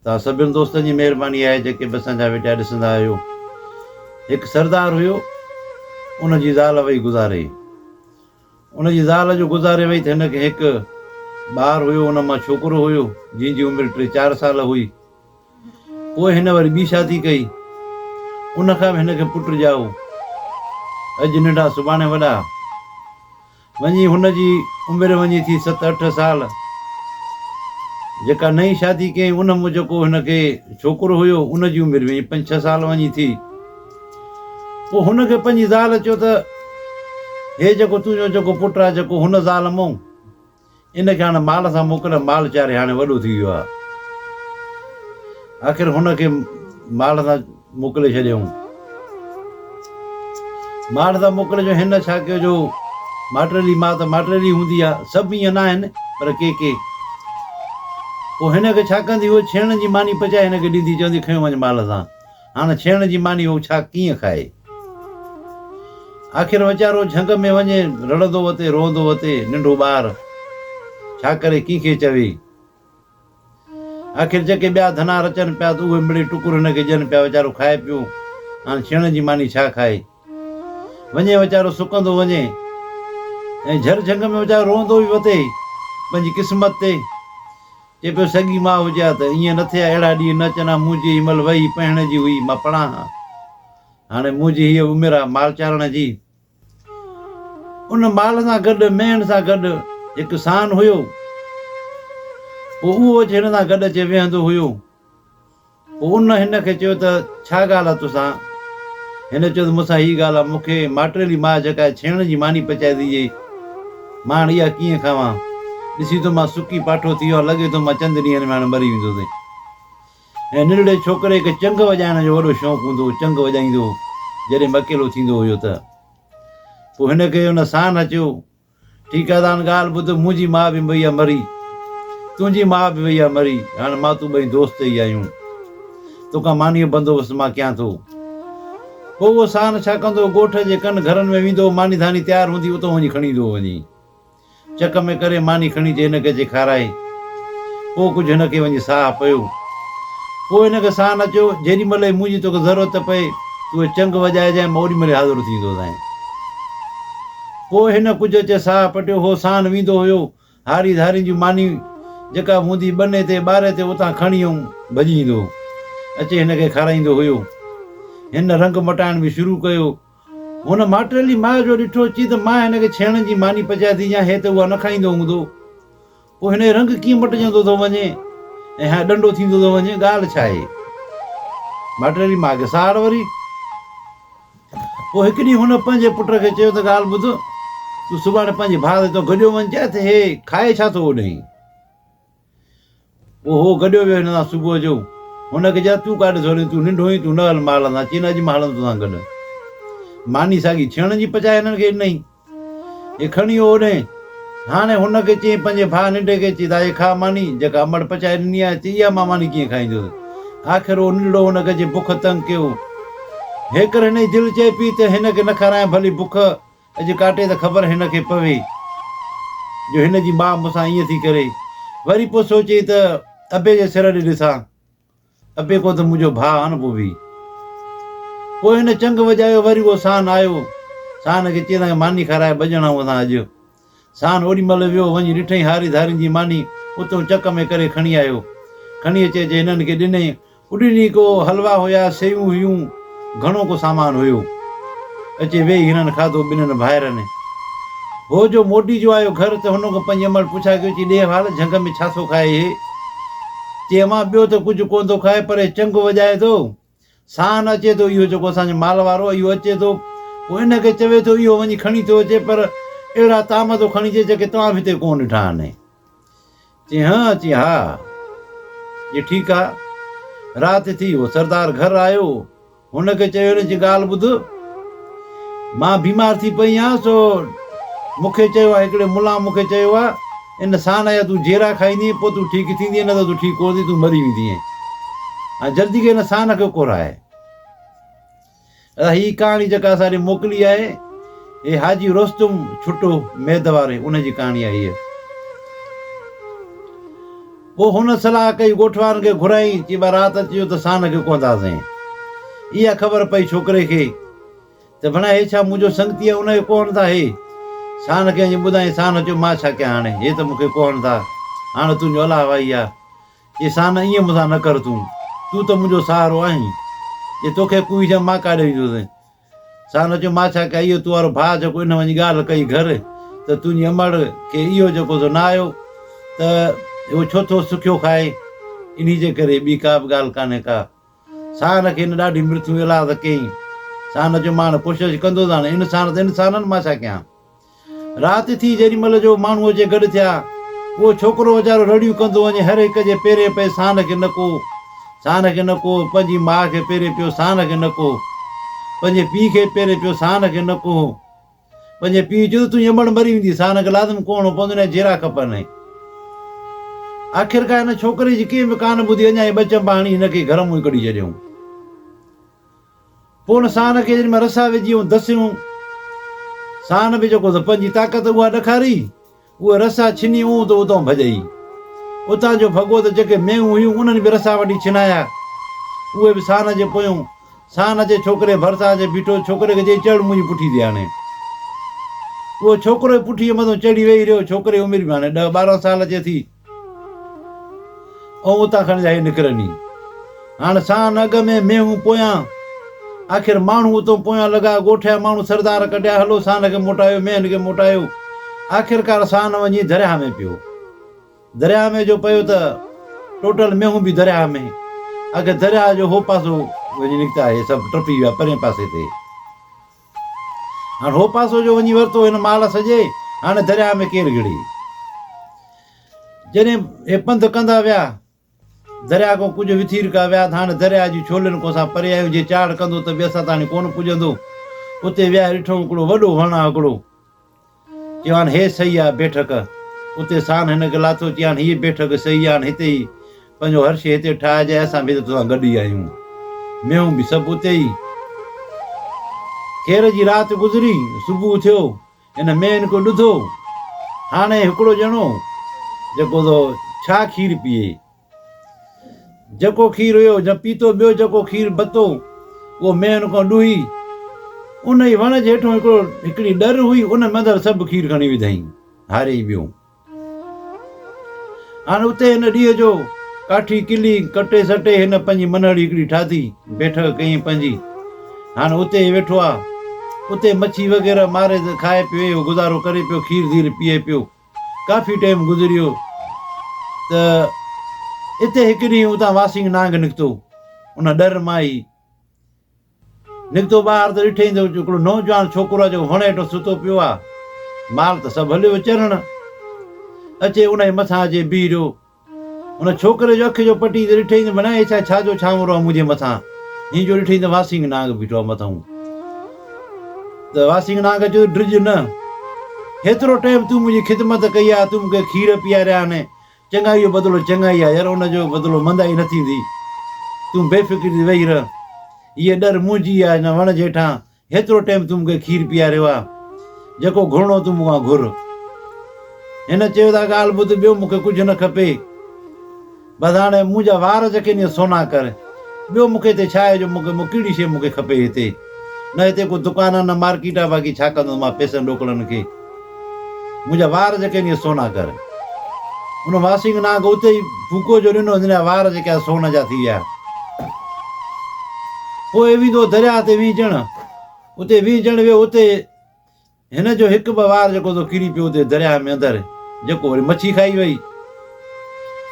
توهان سڀن دوستن جي مهرباني آهي جيڪي به اسان جا وڊيا ڏسندا آهيو. هڪ سردار هيو ان جي زال وئي گذاري. ان جي زال جو گذاري وئي ته هن کي هڪ ٻار هيو ان مان ڇوڪرو هيو جنهن جي عمر ٽي چار سال هئي. پوء هن وري ٻي شادي ڪئي. ان کان به هن کي پٽ ڄائو. اڄ ننڍا سڀاڻي وڏا. وڃي هن جي عمر وڃي ٿي ست اٺ سال. جيڪا نئين شادي ڪيائين ان مان جيڪو هن کي ڇوڪرو هيو ان جي عمر وڃي پنج ڇهه سال وڃي ٿي. پوء هن کي پنهنجي زال چيو ته هي جيڪو تنهنجو جيڪو پٽ آهي جيڪو هن زال مون ان کي هاڻي مال سان موڪل، مال چاري هاڻي وڏو ٿي ويو آهي. آخر هن کي مال سان موڪلي ڇڏيائون. مال سان موڪلي جو هن ڇا ڪيو جو ماٽيلي ماء ته ماٽيلي هوندي آهي، سڀ ائين نه آهن پر ڪي ڪي. پوء هن کي ڇا ڪندي هوء ڇيڻ جي ماني پچائي هن کي ڏيندي چوندي کنيو وڃ مال سان. هاڻ ڇيڻ جي ماني هو ڇا ڪيئن کائي؟ آخر ويچارو جهنگ ۾ وڃي رڙندو وتي، روئندو وتي، ننڍو ٻار ڇا ڪري، ڪنهن کي چوي؟ آخر جيڪي ٻيا ڌنار اچن پيا ته اهي مڙئي ٽڪر هن کي ڏين پيا، ويچارو کائي پيو، هاڻ ڇيڻ جي ماني ڇا کائي؟ وڃي ويچارو سڪندو وڃي ۽ جهر جهنگ ۾ ويچارو روئندو به وتي پنهنجي قسمت تي. چئي پيو سڳي ماء هجي ها ته ائين نه ٿئي ها، اهڙا ڏينهن نه اچن ها، منهنجي هي مهل وهي پهڻ جي هئي، مان پڙهان ها. هاڻي منهنجي هيء عمر آ مال چارڻ جي. ان مال سان گڏ، مينهن سان گڏ هڪ سان هيو. پوء اهو اچي هن سان گڏ اچي ويهندو هيو. پوء ان هن کي چيو ته ڇا ڳالهه آ توسان؟ هن چيو ته مون سان هيء ڳالهه آ، مون کي ماٽيلي ماء جيڪا ڇيڻ جي ماني پچائي ٿي ڏئي، مان هاڻي اها ڪيئن کاوان؟ ڏسين ٿو مان سڪي پاٺو ٿي ويو آهيان، لڳي ٿو مان چند ڏينهن ۾ هاڻي مري ويندوسين. ۽ ننڍڙي ڇوڪري کي چنگ وڄائڻ جو وڏو شوق هوندو هو، چنگ وڄائيندو هو، جڏهن به اڪيلو ٿيندو هيو ته. پوء هن کي ان سان اچيو، ٺيڪ آ ته هاڻ ڳالهه ٻڌ، منهنجي ماء به وئي آ مري، تنهنجي ماء به وئي آ مري، هاڻ مان تون ٻئي دوست ئي آهيون، توکان مانيء جو بندوبست مان ڪيان ٿو. پوء اهو سان ڇا ڪندو هو، ڳوٺ جي ڪن گهرن ۾ ويندو هو، ماني ڌاني تيار هوندي، اتان وڃي کڻي ايندو هو وڃي. چڪ ۾ ڪري ماني کڻي اچي هن کي اچي کارائي. پوء ڪجهه هن کي وڃي ساهه پيو. پوء هن کي ساهه نه اچيو، جيڏي مهل ئي منهنجي توکي ضرورت پئي، تون اهي چنگ وڄائجانء، مان اوڏي مهل ئي حاضر ٿي ايندوسانء. پوء هن ڪجهه اچي ساهه پٽيو. هو ساهن ويندو هيو. هاري ڌارين جون مانيون جيڪا به هوندي، ٻني تي، ٻاري تي اتان کڻي ۽ ڀڄي ايندو هو. اچي هن کي کارائيندو هيو. هن رنگ مٽائڻ به شروع ڪيو. هن ماٽيلي ماء جو ڏٺو، چي ته مان هن کي ڇيڻن جي ماني پچائي ٿي ڏيان، هي ته اها نه کائيندو هوندو. پوء هن جو رنگ ڪيئن مٽجندو ٿو وڃي ۽ هاڻي ڏنڊو ٿيندو ٿو وڃي، ڳالهه ڇا آهي؟ ماٽيلي ماء کي ساڙ وري. پوء هڪ ڏينهن هن پنهنجي پٽ کي چيو ته ڳالهه ٻڌ، تون سڀاڻي پنهنجي ڀاء تي تون گڏيو وڃجانء ته هي کائي ڇا ٿو اوڏهين؟ پوء هو گڏيو ويو هن سان صبح جو. هن کي چيو، تون ڪاڏي ٿو هلين؟ تون ننڍو آهين، تون نه هل مان هلندان. چيائين، نه اڄ مان هلندس توسان گڏ. ماني ساڳي ڇيڻ جي پچائي هنن کي ڏنائين. هي کڻي ويو اوڏهين. هاڻي هن کي چيائين پنهنجي ڀاء ننڍي کي، چي ته هي کاء ماني، جيڪا امڙ پچائي ڏني آهي. چي، اها مان ماني ڪيئن کائيندس؟ آخر اهو ننڍڙو هن کي اچي بک تنگ ڪيو. هيڪر هن جي دل چئي پئي ته هن کي نه کارايان ڀلي بک اڄ ڪاٽي ته خبر هن کي پوي جو هن جي ماء مون سان ائين ٿي ڪري. وري پوء سوچيائين ته ابي جي سر ڏي ڏسان. ابي ڪو ته منهنجو ڀاء آ نه پوء به. پوء هن چنگ وڄايو وري اهو سان آيو. سان کي چيائين ته ماني کارائي ٻه ڄڻا آهيون اسان اڄ. سان اوڏي مهل ويو وڃي ڏٺائين هاري ڌارين جي ماني اتئون چڪ ۾ ڪري کڻي آيو. کڻي اچي اچي هنن کي ڏنائين. اڏني ڪو حلوا هيا، سيون هيون، گهڻو ڪو سامان هيو. اچي ويهي هنن کاڌو ٻنهن ڀائرن. هو جو موٽي جو آيو گهر ته هن کان پنهنجي امڙ پڇا ڪيو چي ڏي حوال جهنگ ۾ ڇا ٿو کائي هي؟ چي امان ٻيو ته ڪجهه ڪونه ٿو کائي پر هي چنگ وڄائي ٿو. ساهه نه اچي ٿو اهو جيڪو اسان جو مال وارو آهي اهو اچي ٿو پوء ان کي چوي ٿو اهو وڃي کڻي ٿو اچي پر اهڙا طعام ٿو کڻي اچي جيڪي توهان به هتي ڪونه ڏٺا آهن. چي هان؟ چي ها. چي ٺيڪ آ. رات ٿي هو سردار گهر آيو. هن کي چيو هن چي ڳالهه ٻڌ. مان بيمار ٿي پئي آهيان سو مون کي چيو آ هڪڙي ملان مون کي چيو آ ان سان يا تون جيرا کائيندين پوء تون ٺيڪ ٿيندين نه ته تون ٺيڪ ڪونه ٿيندين تون مري ويندين. هاڻي جلدي ڪري هن سان کي ڪوراء. ادا هي ڪهاڻي جيڪا اسان ڏي موڪلي آهي هي حاجي رستم ڇٽو ميد واري ان جي ڪهاڻي آهي هيء. پوء هن صلاح ڪئي، ڳوٺ وارن کي گهرائين، چي ڀا رات اچي ويو ته سان کي ڪوهنداسين. اها خبر پئي ڇوڪري کي ته ڀڻا هي ڇا منهنجو سنگتي آهي، ان کي ڪوهن ٿا هي. سان کي وڃي ٻڌائين، سان چيو مان ڇا ڪيان هاڻي، هي ته مون کي ڪوهن ٿا، هاڻي تنهنجو الله وائي آ. چي سان ائين مون سان نه ڪر تون، تون ته منهنجو سهارو آهين، جي توکي ڪوهي ڇا مان ڪاڏي ويندس. سان چيو، مان ڇا ڪيان، اهو تو وارو ڀاء جيڪو ان وڃي ڳالهه ڪئي گهر ته تنهنجي امڙ کي اهو جيڪو سو نه آيو ته هو ڇو ٿو سکيو کائي، انهي جي ڪري ٻي ڪا به ڳالهه ڪانهي ڪا. سان کي هن ڏاڍي مرٿيون ايلاز ڪيائين. سان چيو، مان هاڻي ڪوشش ڪندس، هاڻي انسان ته انسان آهن، مان ڇا ڪيان. رات ٿي، جيڏي مهل جو ماڻهو اچي گڏ ٿيا، اهو ڇوڪرو ويچارو رڙيون ڪندو وڃي هر هڪ جي پيرين پئي، سان کي نه ڪو، سان کي نه ڪو، پنهنجي ماء کي پيرين پيو، سان کي نه ڪو، پنهنجي پيء کي پيرين پيو، سان کي نه ڪو. پنهنجي پيء چيو ته تنهنجي امڙ مري ويندي، سان کي لازم ڪوهڻو پوندو، هن جا جيرا کپن. آخرڪار هن ڇوڪري جي ڪنهن به ڪانه ٻڌي، اڃا ئي ٻه چنبا هڻي هن کي گهر مون ئي ڪڍي ڇڏيائون. پوء ان سان کي جن ۾ رسا وجهي ۽ دسيون، سان به جيڪو سو پنهنجي طاقت اها ڏکاري، اهي رسا ڇني اون ته اتان ڀڄئي. اتان جو ڀڳو ته جيڪي مينهون هيون انهن به رسا وڍي ڇنايا. اهي به سان جي پويون. سان اچي ڇوڪري ڀرسان اچي بيٺو، ڇوڪري کي چئي چڙهه منهنجي پٺي تي هاڻي. اهو ڇوڪرو ئي پٺيء مٿان چڙهي ويهي رهيو، ڇوڪري جي عمر به هاڻي ڏهه 12 سال اچي ٿي. ۽ اتان کڻي جا هي نڪرن ئي. هاڻ سان اڳ ۾ مينهون پويان. آخر ماڻهو اتون پويان لڳا. ڳوٺ جا ماڻهو سردار ڪڍيا، هلو سان کي موٽايو، مينهن کي موٽايو. آخرڪار سان وڃي درياهه ۾ پيو. درياهه ۾ جو پيو ته ٽوٽل مينهون به درياهه ۾. آخر درياهه جو هو پاسو وڃي نڪتا، هي سڀ ٽپي ويا پرئين پاسي تي. هاڻ هو پاسو جو وڃي ورتو هن مال سڄي، هاڻي درياهه ۾ ڪير گهڙي. جڏهن هي پنڌ ڪندا ويا، درياء کان ڪجهه وٿيرڪا ويا ته هاڻي درياء جي ڇولين کان اسان پري آهيون، جي چاڙهه ڪندو ته به اسان تاڻي ڪونه پڄندو. اتي ويا ڏٺئون هڪڙو وڏو وڻ آ هڪڙو. چيو هاڻ هي صحيح آ بيٺڪ. اتي سان هن کي لاٿو، چي هاڻ هيء بيٺڪ صحيح آ، هاڻ هتي ئي پنهنجو هر شيء هتي ٺاهجانء، اسان به ته توسان گڏ ئي آهيون. مينهون به سڀ اتي ئي. خير جي رات گذري، صبح ٿيو. هن مينهن کي ڏڌو. هاڻي هڪڙو ڄڻو جيڪو ٿو ڇا کير پيئي. جيڪو کير هيو نه پيتو ٻيو جيڪو کير بتو اهو مينهن کان ڏوهي ان ئي وڻ جي هيٺون هڪڙو هڪڙي ڏر هئي ان ۾ اندر سڀ کير کڻي وڌائين هاري ٻيو. هاڻ اتي هن ڏينهن جو ڪاٺي ڪلي ڪٽي سٽي هن پنهنجي منهڙي هڪڙي ٺاهي، بيٺڪ ڪيائين پنهنجي. هاڻ اتي ئي ويٺو آ. اتي مڇي وغيره ماري کائي پيو اهو گذارو ڪري پيو، کير ڌير پيئي پيو. ڪافي ٽيم گذريو ته اتي هڪ ڏينهن اتان واسينگ نانگ نڪتو. ان ڏر مان ئي. نڪتو ٻاهر ته ڏٺئين ته هڪڙو نوجوان ڇوڪرو آهي جيڪو وڻ هيٺان ستو پيو آهي. مال ته سڀ هليو ويو چرڻ. اچي ان جي مٿان اچي بيهي رهيو. ان ڇوڪري جو اک جو پٽي ته ڏٺئين ته ڀلا هي ڇا ڇا جو ڇانورو آهي منهنجي مٿان. هين جو ڏٺئين ته واسينگ نانگ بيٺو آهي مٿئون. ته واسينگ نانگ چيو ته ڊڄ نه. هيترو ٽيم تون منهنجي خدمت ڪئي آهي، تون مون کي کير پياريا آهن. چڱائي جو بدلو چڱائي آهي يار ان جو بدلو مندائي نه ٿيندي. تون بي فڪر ٿي ويهي رهه. هيء ڏر منهنجي آهي هن وڻ جي هيٺان هيترو ٽيم تون مون کي کير پياريو آهي. جيڪو گهرڻو تون مون کان گهر. هن چيو ته ڳالهه ٻڌ ٻيو مون کي ڪجهه نه کپي. بس هاڻي منهنجا وار جيڪي آهن اهي سونا ڪر. ٻيو مون کي هتي ڇا آهي جو مون کي ڪهڙي شيء مون کي کپي هتي. نه هتي ڪو دڪان آهي نه مارڪيٽ آهي باقي ڇا ڪندس مان پئسن ڏوڪڙن کي. منهنجا وار جيڪي آهن اهي سونا ڪر. ان واسينگ نانگ اتي ئي ڦوڪو جو ڏنو هن جا وار جيڪي آهن سون جا ٿي ويا. پوء ويندو درياهه تي وينجهڻ. اتي وينجهڻ ويو اتي هن جو هڪ ٻه وار جيڪو سو ڪري پيو اتي درياهه ۾ اندر جيڪو وري مڇي کائي وئي.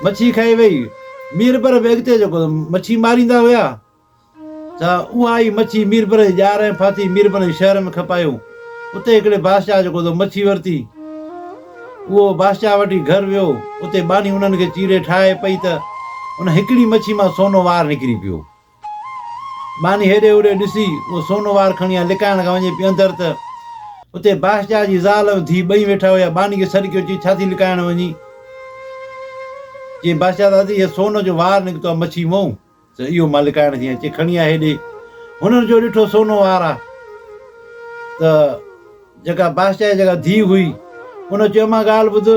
مڇي کائي وئي. ميربر به اڳتي جيڪو مڇي ماريندا هيا. ته اها ئي مڇي ميربر جي ڄار ۾ ڦاٿي، ميربر جي شهر ۾ کپايو. اتي هڪڙي بادشاهه جيڪو سو مڇي ورتي. اهو بادشاهه وٺي گهر ويو. اتي ٻانهي انهن کي چيري ٺاهي پئي ته ان هڪڙي مڇي مان سونو وار نڪري پيو. ٻانهي هيڏي هوڏي ڏسي اهو سونو وار کڻي آ لڪائڻ کان وڃي پئي اندر ته اتي بادشاهه جي زال ۽ ڌيء ٻئي ويٺا هيا. ٻانهي کي سڏ ڪيو، چي ڇا ٿي لڪائڻ وڃين؟ چي بادشاهه دادي هي سون جو وار نڪتو آ مڇي مئون. ته اهو مان لڪائڻ ٿي اچي کڻي آ هيڏي. هنن جو ڏٺو سونو وار آ ته جيڪا بادشاهه جي جيڪا ڌيء هئي ان چيو امان ڳالهه ٻڌ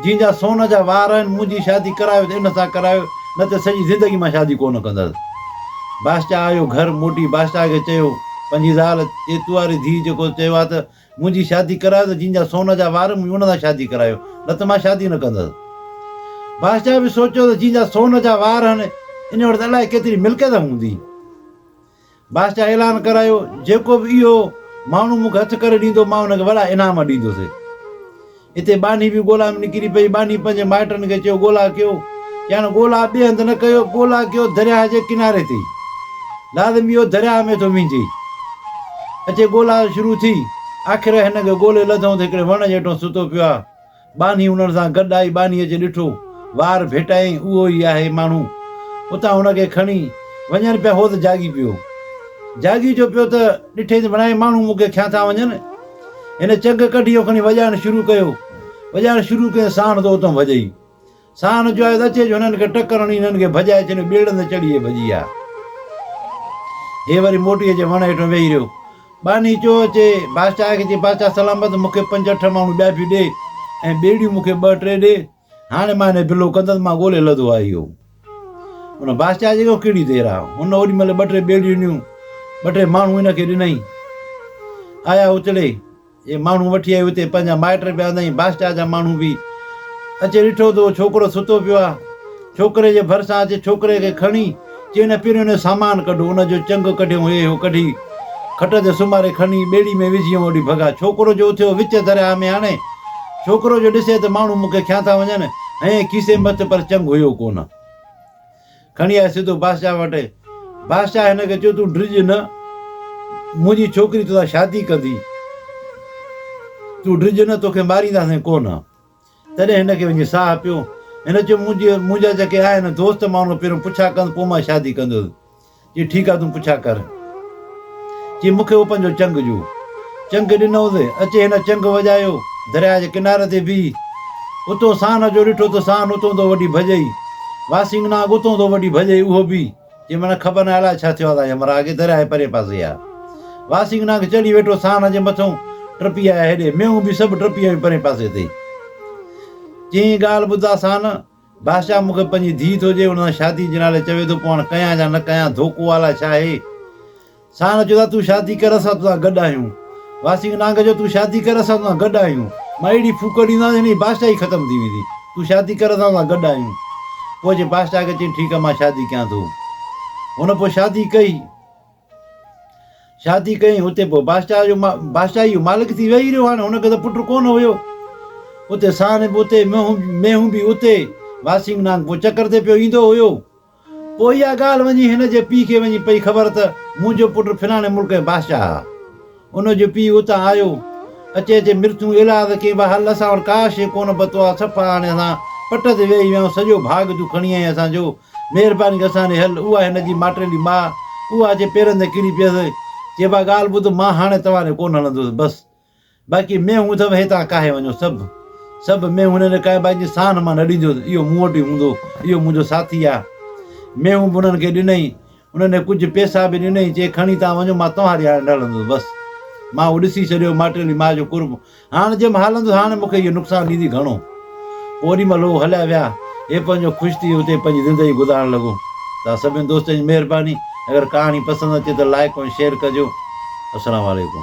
جنهن جا سون جا وار آهن، منهنجي شادي ڪرايو ته ان سان ڪرايو، نه ته سڄي زندگي مان شادي ڪونه ڪندس. بادشاهه آيو گهر موٽي بادشاهه کي چيو، پنهنجي زال چيتو واري ڌيء جيڪو چيو آهي ته منهنجي شادي ڪرايو ته جنهن جا سون جا وار منهنجي ان سان شادي ڪرايو، نه ته مان شادي نه ڪندس. بادشاهه به سوچيو ته جنهن جا سون جا وار آهن، ان وٽ ته الائي ڪيتري ملڪيت هوندي. بادشاهه اعلان ڪرايو، جيڪو به اهو ماڻهو مون کي هٿ ڪري ڏيندو، مان ان کي وڏا انعام ڏيندس. اتي ٻانهي به ڳولا ۾ نڪري پئي. ٻانهي پنهنجي مائٽن کي چيو، ڳولا ڪيو. چيائين، ڳولا ٻئي هنڌ نه ڪيو، ڳولا ڪيو درياهه جي ڪناري تي. لازم اهو درياهه ۾ ٿو وهنجي. اچي ڳولا شروع ٿي. آخر هن کي ڳولي لڌائون ته هڪڙي وڻ جي هيٺان ستو پيو آهي. ٻانهي انهن سان گڏ آئي، ٻانهي اچي ڏٺو، وار ڀيٽايائين، اهو ئي آهي ماڻهو. اتان هن کي کڻي وڃن پيا، هو ته جاڳي پيو. جاڳي جو پيو ته ڏٺئي ته بڻائي ماڻهو مون کي کيان ٿا وڃن. هن چنگ ڪڍي اهو کڻي وڄائڻ شروع ڪيو. وڄائڻ شروع ڪيائين، ساڻ ته اتان ڀڄئي. ساڻ جو آيو ته اچي جو هنن کي ٽڪر هڻي هنن کي ڀڄائي ڇڏيو، ٻيڙن تي چڙهي هي ڀڄي آيا. هي وري موٽي اچي وڻ هيٺان ويهي رهيو. ٻانهي چيو اچي بادشاهه کي چي بادشاهه سلامت مون کي پنج اٺ ماڻهو ٻيا به ڏي ۽ ٻيڙيون مون کي ٻه ٽي ڏي، هاڻي مان هن بلو ڪندس، مان ڳولي لڌو آهي اهو. ان بادشاهه چيو ڪهڙي دير آ. هن اوڏي مهل ٻه ٽي ٻيڙيون ڏنيون، ٻه ٽي ماڻهو هن کي ڏنائين. آيا اتڙي. اهي ماڻهو وٺي آيو اتي پنهنجا مائٽ به آندائين، بادشاهه جا ماڻهو به. اچي ڏٺو ته اهو ڇوڪرو ستو پيو آهي. ڇوڪري جي ڀرسان اچي ڇوڪري کي کڻي چي نه پهريون ان جو سامان ڪڍو. ان جو چنگ ڪڍيائون هي هو ڪڍي کٽ تي سمهاري کڻي ٻيڙي ۾ وجهي ۽ اوڏي ڀڳا. ڇوڪرو جو اٿيو وچ درياهه ۾ آڻي. ڇوڪرو جو ڏسي ته ماڻهو مون کي کيان ٿا وڃن. هنئين کيسي مٿ پر چنگ هيو ڪونه. کڻي آيو سڌو بادشاهه وٽ. بادشاهه هن کي چيو، تون ڊڄ نه، منهنجي ڇوڪري توسان شادي ڪندي. تون ڊڄ نه، توکي مارينداسين ڪونه. تڏهن هن کي وڃي ساهه پيو. هن چيو، منهنجا جيڪي آهن دوست، مان انهن کان پهريون پڇا ڪندس، پوء مان شادي ڪندس. چي ٺيڪ آ تون پڇا ڪر. چي مون کي اهو پنهنجو چنگ ڏيو. چنگ ڏنوس. اچي هن چنگ وڄايو. درياء جي ڪناري تي بيهي اتو سان جو ڏٺو ته سان اتون ٿو وڍي ڀڄئي. واسينگ نانگ اتون ٿو وڍي ڀڄئي اهو به. چي معنيٰ خبر ناهي الائي ڇا ٿيو آ تان همراهه کي درياء جي پرئين پاسي آ. واسينگ نانگ چڙهي ويٺو سان جي مٿئون ٽپي آيا هيڏي. مينهون به سڀ ٽپي آيون پرئين پاسي تي. چيائين ڳالهه ٻڌ آ سان. بادشاهه مون کي پنهنجي ڌيء ٿو ڏئي، ان سان شادي جي نالي چوي ٿو، پوء هاڻ ڪيان يا نه ڪيان، ڌوڪو الاء ڇا آهي؟ ساڻ چيو ته تون شادي ڪر، اسان توسان گڏ آهيون. واسينگ نانگ چيو، تون شادي ڪر، اسان توسان گڏ آهيون. مان اهڙي ڦوڪ ڏيندانس، هن جي بادشاهي ختم ٿي ويندي. تون شادي ڪر، اسان توسان گڏ آهيون. پوء اچي بادشاهه کي چيائين، ٺيڪ آهي، مان شادي ڪيان ٿو. هن پوء شادي ڪئي. شادي ڪيائين اتي پوء بادشاهه جو بادشاهي جو مالڪ ٿي ويهي رهيو هاڻي هن کي ته پٽ ڪونه هيو اتي سان به اتي مينهون به اتي واسينگ نانگ پوء چڪر تي پيو ايندو هيو پوء اها ڳالهه وڃي هن جي پيء کي وڃي پئي خبر ته منهنجو پٽ فلاڻي ملڪ جو بادشاهه آ ان جو پيء اتان آيو اچي اچي مرٿون ايلاز ڪيائين ڀا هل اسان وٽ ڪا شيء ڪونه پتو آ صفا هاڻي اسان پٽ تي ويهي ويا آهيون سڄو ڀاڳ تون کڻي آئين اسان جو مهرباني ڪر اسان ڏي هل. اها هن جي ماٽيلي ماء، اها اچي پيرن تي ڪري پيس. چي ڀاء ڳالهه ٻڌ، مان هاڻي توهان ڏي ڪونه هلندس، بس. باقي مينهون اٿو هتان ڪاهي وڃو، سڀ. سڀ مينهون هن ڏي ڪاهي، باقي ساهن مان نه ڏيندس، اهو مون وٽ ئي هوندو، اهو منهنجو ساٿي آ. مينهون به انهن کي ڏنائين. انهن کي ڪجهه پئسا به ڏنائين، چي کڻي توهان وڃو، مان توهان ڏي هاڻي نه هلندس، بس. مان اهو ڏسي ڇڏيو، ماٽيلي ماء جو قرب. هاڻ جي مان هلندس هاڻ مون کي اهو نقصان ڏيندي گهڻو. پوء اوڏي مهل هو هليا ويا. هي پنهنجو خوش ٿي اتي پنهنجي زندگي گذارڻ لڳو. توهان سڀني دوستن جي مهرباني. اگر ڪهاڻي پسند اچي ته لائيڪ ۽ شيئر ڪجو. السلام عليڪم.